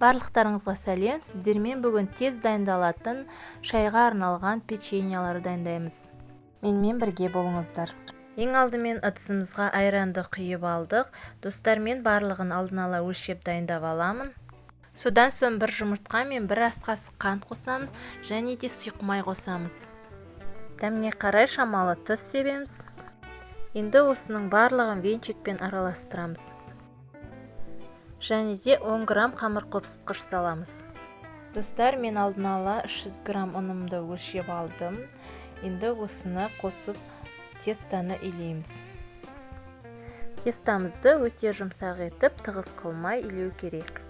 Барлықтарыңызға сәлем! Сіздермен бүгін тез дайындалатын шайға арналған печеньелар дайындаймыз. Менімен бірге болыңыздар. Ең алдымен ыдысымызға айранды құйып алдық. Достар, мен барлығын алдын ала өлшеп дайындап аламын. Содан соң бір жұмыртқа мен бір ас қасық қант қосамыз және де сұйық май қосамыз. Дәміне қарай шамалы тұз себеміз. Енді осының барлығын венчикпен араластырамыз. Және де 10 грамм қамыр қопсытқыш саламыз. Достар, мен алдын ала 300 грамм ұнымды өлшеп алдым. Енді осыны қосып, тестаны илейміз. Тестамызды өте жұмсақ етіп, тығыз қылмай илеу керек.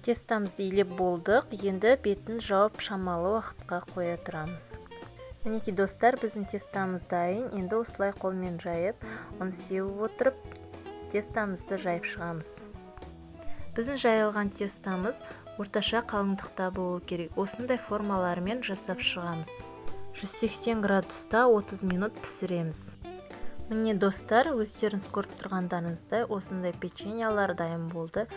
Тестамызды илеп болдық. Енді бетін жауып, шамалы уақытқа қоя тұрамыз. Мінекей, достар, біздің тестамыз дайын. Енді осылай қолмен жайып, ұн сеуіп отырып, тестамызды жайып шығамыз. Біздің жайылған тестамыз орташа қалыңдықта болу керек. Осындай формалармен жасап шығамыз. 180 градуста 30 минут пісіреміз. Міне, достар, өздеріңіз көріп тұрғандарыңыздай, осындай печеньелар дайын болды.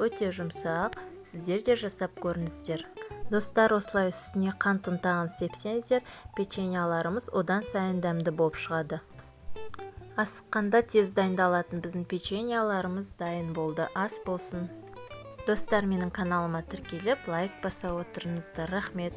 Өте жұмсақ, сіздер де жасап көріңіздер. Достар, осылай үстіне қант ұнтағын сепсеңіздер, печеньеларымыз одан сайын дәмді болып шығады. Асыққанда тез дайындалатын біздің печеньеларымыз дайын болды. Ас болсын! Достар, менің каналыма тіркеліп, лайк баса отырыңыздар. Рахмет!